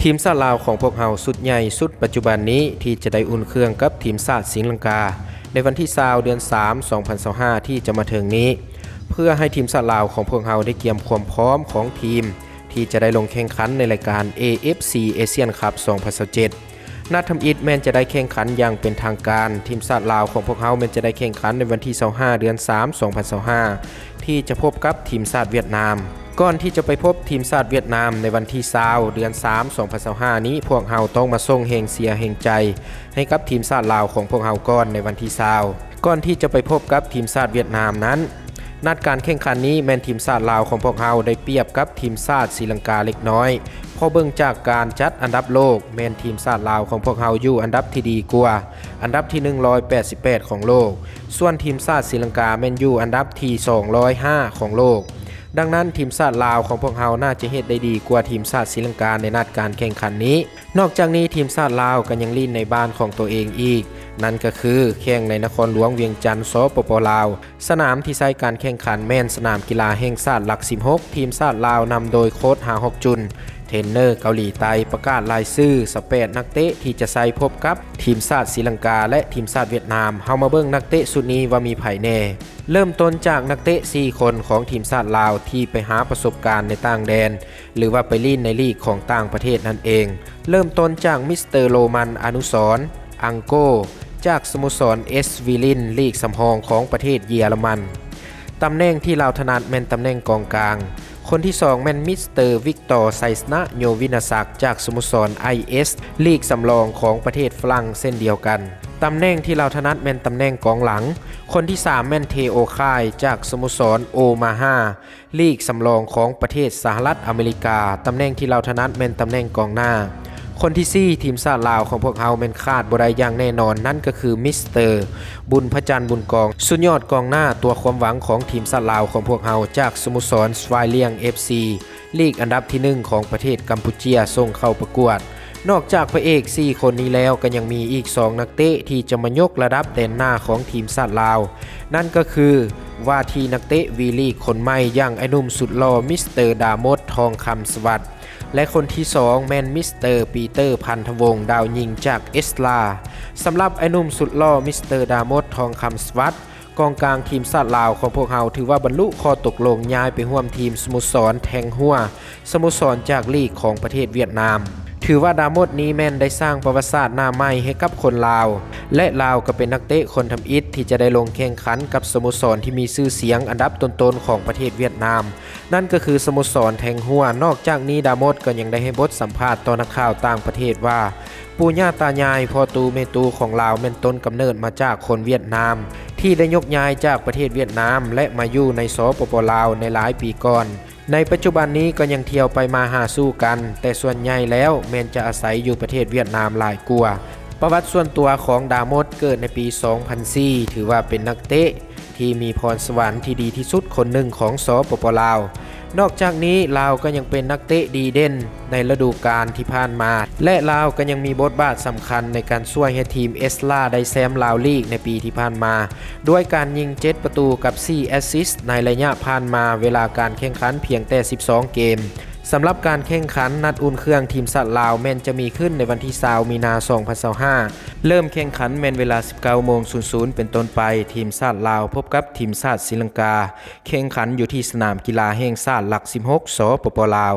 ທີມຊາດລາວຂອງພວກເຮົາຊຸດໃຫຍ່ຊຸດປັດຈຸບັນນີ້ ທີ່ຈະໄດ້ອຸ່ນເຄື່ອງກັບທີມຊາດສີລັງກາ ໃນວັນທີຊາວ ເດືອນສາມ ສອງພັນຊາວຫ້າ ທີ່ຈະມາເຖິງນີ້ ເພື່ອໃຫ້ທີມຊາດລາວຂອງພວກເຮົາໄດ້ກຽມຄວາມພ້ອມຂອງທີມ ທີ່ຈະໄດ້ລົງແຂ່ງຂັນໃນລາຍການ ເອ ເອັຟ ຊີ Asian Cup ສອງພັນຊາວເຈັດ. ນັດທຳອິດແມ່ນຈະໄດ້ແຂ່ງຂັນຢ່າງເປັນທາງການ. ທີມຊາດລາວຂອງພວກເຮົາແມ່ນຈະໄດ້ແຂ່ງຂັນໃນວັນທີຊາວຫ້າ ເດືອນສາມ ສອງພັນຊາວຫ້າ ທີ່ຈະພົບກັບທີມຊາດຫວຽດນາມ. ກ່ອນທີ່ຈະໄປພົບທີມຊາດຫວຽດນາມໃນວັນທີຊາວ ເດືອນສາມ ສອງພັນຊາວຫ້ານີ້ ພວກເຮົາຕ້ອງມາສົ່ງແຮງເຊຍແຮງໃຈໃຫ້ກັບທີມຊາດລາວຂອງພວກເຮົາກ່ອນໃນວັນທີຊາວ. ກ່ອນທີ່ຈະໄປພົບກັບທີມຊາດຫວຽດນາມນັ້ນ, ນັດການແຂ່ງຂັນນີ້ແມ່ນທີມຊາດລາວຂອງພວກເຮົາໄດ້ປຽບກັບທີມຊາດສີລັງກາເລັກນ້ອຍ, ເພາະເບິ່ງຈາກການຈັດອັນດັບໂລກ ແມ່ນທີມຊາດລາວຂອງພວກເຮົາຢູ່ອັນດັບທີ່ດີກວ່າ, ອັນດັບທີໜຶ່ງຮ້ອຍແປດສິບແປດຂອງໂລກ, ສ່ວນທີມຊາດສີລັງກາແມ່ນຢູ່ອັນດັບທີສອງຮ້ອຍຫ້າຂອງໂລກ. ດັ່ງນັ້ນ, ທີມຊາດລາວຂອງພວກເຮົາໜ້າຈະເຮັດໄດ້ດີກວ່າທີມຊາດສີລັງກາໃນນັດການແຂ່ງຂັນນີ້. ນອກຈາກນີ້, ທີມຊາດລາວກໍຍັງຫຼິ້ນໃນບ້ານຂອງຕົວເອງອີກ, ນັ້ນກໍຄືແຂ່ງໃນນະຄອນຫຼວງວຽງຈັນ ສປປ ລາວ. ສະໜາມທີ່ໃຊ້ການແຂ່ງຂັນແມ່ນສະໜາມກິລາແຫ່ງຊາດຫຼັກສິບຫົກ. ທີມຊາດລາວນຳໂດຍໂຄດ ຮາ ຮອກຈຸນ, ເທຣນເນີເກົາຫຼີໃຕ້ ປະກາດລາຍຊື່ຊາວແປດນັກເຕະທີ່ຈະໃສ່ພົບກັບທີມຊາດສີລັງກາ ແລະ ທີມຊາດຫວຽດນາມ. ເຮົາມາເບິ່ງນັກເຕະຊຸດນີ້ວ່າມີໃຜແດ່. ເລີ່ມຕົ້ນຈາກນັກເຕະສີ່ຄົນຂອງທີມຊາດລາວທີ່ໄປຫາປະສົບການໃນຕ່າງແດນ ຫຼືວ່າໄປຫຼິ້ນໃນລີກຂອງຕ່າງປະເທດນັ້ນເອງ. ເລີ່ມຕົ້ນຈາກມິສເຕີ ໂຣມັນ ອະນຸສອນ ອັງໂກ ຈາກສະໂມສອນ ເອສ ວິລິນ ລີກສຳຮອງຂອງປະເທດເຢຍລະມັນ. ຕຳແໜ່ງທີ່ລາວຖະໜັດແມ່ນຕຳແໜ່ງກອງກາງ. ຄົນທີສອງແມ່ນມິສເຕີ ວິກຕໍ ໄຊຊະນະ ໂຍວິນະສັກ ຈາກສະໂມສອນ ໄອເອສ ລີກສຳລອງຂອງປະເທດຝຣັ່ງເຊັ່ນດຽວກັນ. ຕຳແໜ່ງທີ່ລາວຖະໜັດແມ່ນຕຳແໜ່ງກອງຫຼັງ. ຄົນທີສາມແມ່ນເທໂອ ຄາຍ ຈາກສະໂມສອນ ໂອມາຮາ ລີກສຳລອງຂອງປະເທດສະຫະລັດອາເມລິກາ. ຕຳແໜ່ງທີ່ລາວຖະໜັດແມ່ນຕຳແໜ່ງກອງໜ້າ. ຄົນທີສີ່ ທີມຊາດລາວຂອງພວກເຮົາແມ່ນຂາດບໍ່ໄດ້ຢ່າງແນ່ນອນ, ນັ້ນກໍຄືມິສເຕີ ບຸນພະຈັນ ບຸນກອງ, ສຸດຍອດກອງໜ້າຕົວຄວາມຫວັງຂອງທີມຊາດລາວຂອງພວກເຮົາ ຈາກສະໂມສອນ ສະວາຍລຽງ ເອຟຊີ ລີກອັນດັບທີໜຶ່ງຂອງປະເທດກຳປູເຈຍ ສົ່ງເຂົ້າປະກວດ. ນອກຈາກພະເອກສີ່ຄົນນີ້ແລ້ວ, ກໍຍັງມີອີກສອງນັກເຕະທີ່ຈະມາຍົກລະດັບແດນໜ້າຂອງທີມຊາດລາວ, ນັ້ນກໍຄື ວ່າທີ່ນັກເຕະ V-League ຄົນໃໝ່ຢ່າງໄອ້ໜຸ່ມສຸດຫຼໍ່ ມິສເຕີ ດາມົດ ທອງຄຳສະຫວັດ ແລະ ຄົນທີສອງແມ່ນມິສເຕີ ປີເຕີ ພັນທະວົງ ດາວຍິງຈາກເອສລາ. ສຳລັບໄອ້ໜຸ່ມສຸດຫຼໍ່ ມິສເຕີ ດາມົດ ທອງຄຳສະຫວັດ, ກອງກາງທີມຊາດລາວຂອງພວກເຮົາຖືວ່າບັນລຸຂໍ້ຕົກລົງຍ້າຍໄປຮ່ວມທີມສະໂມສອນແທງຫົວ ສະໂມສອນຈາກລີກຂອງປະເທດຫວຽດນາມ. ຖືວ່າດາມົດນີ້ແມ່ນໄດ້ສ້າງປະຫວັດສາດໜ້າໃໝ່ໃຫ້ກັບຄົນລາວ ແລະ ລາວກໍເປັນນັກເຕະຄົນທຳອິດທີ່ຈະໄດ້ລົງແຂ່ງຂັນກັບສະໂມສອນທີ່ມີຊື່ສຽງອັນດັບຕົ້ນໆຂອງປະເທດຫວຽດນາມ, ນັ້ນກໍຄືສະໂມສອນແທງຫົວ. ນອກຈາກນີ້ ດາມົດກໍຍັງໄດ້ໃຫ້ບົດສຳພາດຕໍ່ນັກຂ່າວຕ່າງປະເທດວ່າ ປູ່ຍ່າຕາຍາຍ, ພໍ່ຕູ້ແມ່ຕູ້ຂອງລາວແມ່ນຕົ້ນກຳເນີດມາຈາກຄົນຫວຽດນາມ ທີ່ໄດ້ຍົກຍ້າຍຈາກປະເທດຫວຽດນາມ ແລະ ມາຢູ່ໃນ ສປປ ລາວ ໃນຫຼາຍປີກ່ອນ. ໃນປັດຈຸບັນນີ້ກໍຍັງທ່ຽວໄປມາຫາສູ່ກັນ, ແຕ່ສ່ວນໃຫຍ່ແລ້ວແມ່ນຈະອາໄສຢູ່ປະເທດຫວຽດນາມຫຼາຍກວ່າ. ປະຫວັດສ່ວນຕົວຂອງດາມົດເກີດໃນປີສອງພັນສີ່ ຖືວ່າເປັນນັກເຕະທີ່ມີພອນສະຫວັນທີ່ດີທີ່ສຸດຄົນໜຶ່ງຂອງ ສປປ ລາວ. ນອກຈາກນີ້ ລາວກໍຍັງເປັນນັກເຕະດີເດັ່ນໃນລະດູການທີ່ຜ່ານມາ ແລະ ລາວກໍຍັງມີບົດບາດສຳຄັນໃນການຊ່ວຍໃຫ້ທີມເອສລາໄດ້ແຊມລາວລີກໃນປີທີ່ຜ່ານມາ ດ້ວຍການຍິງເຈັດປະຕູກັບສີ່ແອັດຊິດໃນໄລຍະຜ່ານມາ ເວລາການແຂ່ງຂັນພຽງແຕ່ສິບສອງເກມ. ສຳລັບການແຂ່ງຂັນນັດອຸ່ນເຄື່ອງທີມຊາດລາວແມ່ນຈະມີຂຶ້ນໃນວັນທີຊາວ ມີນາ ສອງພັນຊາວຫ້າ. ເລີ່ມແຂ່ງຂັນແມ່ນເວລາສິບເກົ້າໂມງສູນສູນເປັນຕົ້ນໄປ. ທີມຊາດລາວພົບກັບທີມຊາດສີລັງກາ, ແຂ່ງຂັນຢູ່ທີ່ສະໜາມກິລາແຫ່ງຊາດຫຼັກສິບຫົກ ສປປ ລາວ.